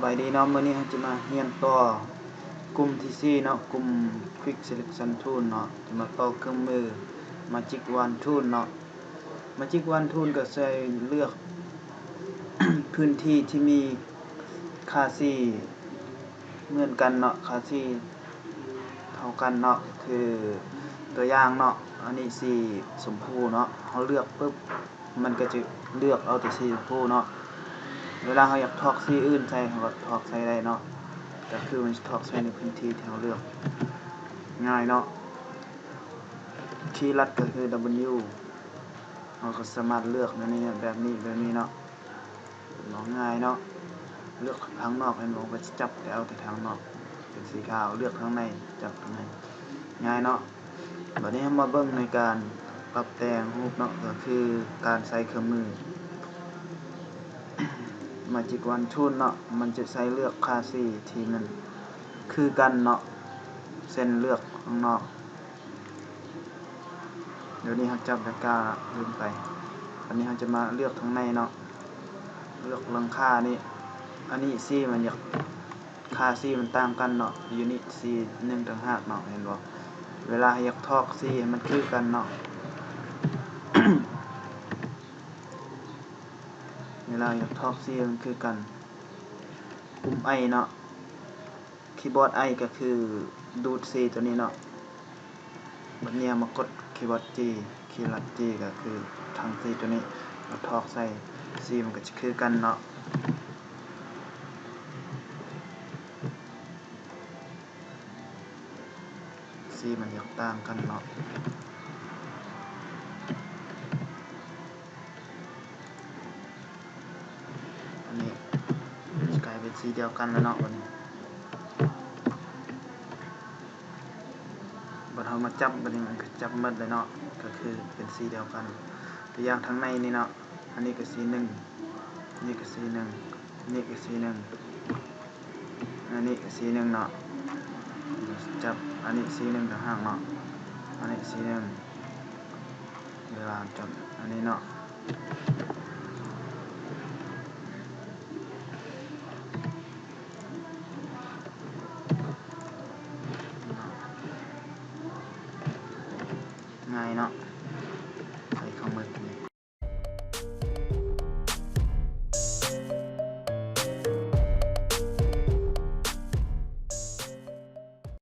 ບາຍດີເນາະ, ມື້ນີ້ເຮົາຈະມາຮຽນຕໍ່ກຸ່ມທີສີ່ເນາະ, ກຸ່ມ Quick Selection Tool ເນາະ, ຈະມາຕໍ່ເຄື່ອງມື Magic Wand Tool ເນາະ. Magic Wand Tool ກໍໃຊ້ເລືອກພື້ນທີ່ທີ່ມີຄ່າສີເໝືອນກັນເນາະ, ຄ່າສີເທົ່າກັນເນາະ. ຄືຕົວຢ່າງເນາະ, ອັນນີ້ສີຊົມພູເນາະ, ເຮົາເລືອກປຶບ ມັນກໍຈະເລືອກເອົາແຕ່ສີຊົມພູເນາະ. ເວລາເຮົາຢາກຖອກສີອື່ນໃສ່ ເຮົາກໍຖອກໃສ່ໄດ້ເນາະ, ກໍຄືມັນຈະຖອກໃສ່ໃນພື້ນທີ່ທີ່ເຮົາເລືອກ, ງ່າຍເນາະ. ຄີລັດກໍຄື W ເຮົາກໍສາມາດເລືອກແນວນີ້ ແບບນີ້ ແບບນີ້ເນາະ. ເນາະ ງ່າຍເນາະ, ເລືອກທາງນອກແມ່ນບໍ່ ກໍຈະຈັບແຕ່ເອົາແຕ່ທາງນອກເປັນສີຂາວ, ເລືອກທາງໃນຈັບທາງໃນ, ງ່າຍເນາະ. ບັດນີ້ເຮົາມາເບິ່ງໃນການປັບແຕ່ງຮູບເນາະ, ກໍຄືການໃຊ້ເຄື່ອງມື Magic Wand Tool ເນາະ, ມັນຈະໃຊ້ເລືອກຄ່າສີທີ່ມັນຄືກັນເນາະ, ເຊັ່ນເລືອກຂ້າງນອກ. ດຽວນີ້ເຮົາຈັບແລ້ວກໍລືມໄປ. ອັນນີ້ເຮົາຈະມາເລືອກທາງໃນເນາະ, ເລືອກຫຼັງຄານີ້. ອັນນີ້ສີມັນຢາກ ຄ່າສີມັນຕ່າງກັນເນາະ, ຢູ່ນີ້ສີໜຶ່ງຕ່າງຫາກເນາະ, ເຫັນບໍ່? ເວລາເຮົາຢາກຖອກສີໃຫ້ມັນຄືກັນເນາະ, ເວລາຢາກຖອກສີໃຫ້ມັນຄືກັນ, ປຸ່ມ I ເນາະ. ຄີບອດ I ກໍຄືດູດສີຕົວນີ້ເນາະ. ບັດນີ້ເຮົາມາກົດຄີບອດ G, ຄີລັດ G ກໍຄືຖັງສີຕົວນີ້, ເຮົາຖອກໃສ່, ສີມັນກໍຈະຄືກັນເນາະ, ສີມັນຢາກຕ່າງກັນເນາະ. ອັນນີ້ກາຍເປັນສີດຽວກັນແລ້ວເນາະ. ບັດນີ້ ບັດເຮົາມາຈັບ, ບັດນີ້ມັນກໍຈັບໝົດເລີຍເນາະ, ກໍຄືເປັນສີດຽວກັນ. ຕົວຢ່າງທາງໃນນີ້ເນາະ, ອັນນີ້ກໍສີໜຶ່ງ, ນີ້ກໍສີໜຶ່ງ, ນີ້ກໍສີໜຶ່ງ, ອັນນີ້ກໍສີໜຶ່ງເນາະ. ຈັບ ອັນນີ້ສີໜຶ່ງຕ່າງຫາກເນາະ, ອັນນີ້ສີໜຶ່ງ. ເວລາຈັບອັນນີ້ເນາະ, ງ່າຍເນາະ.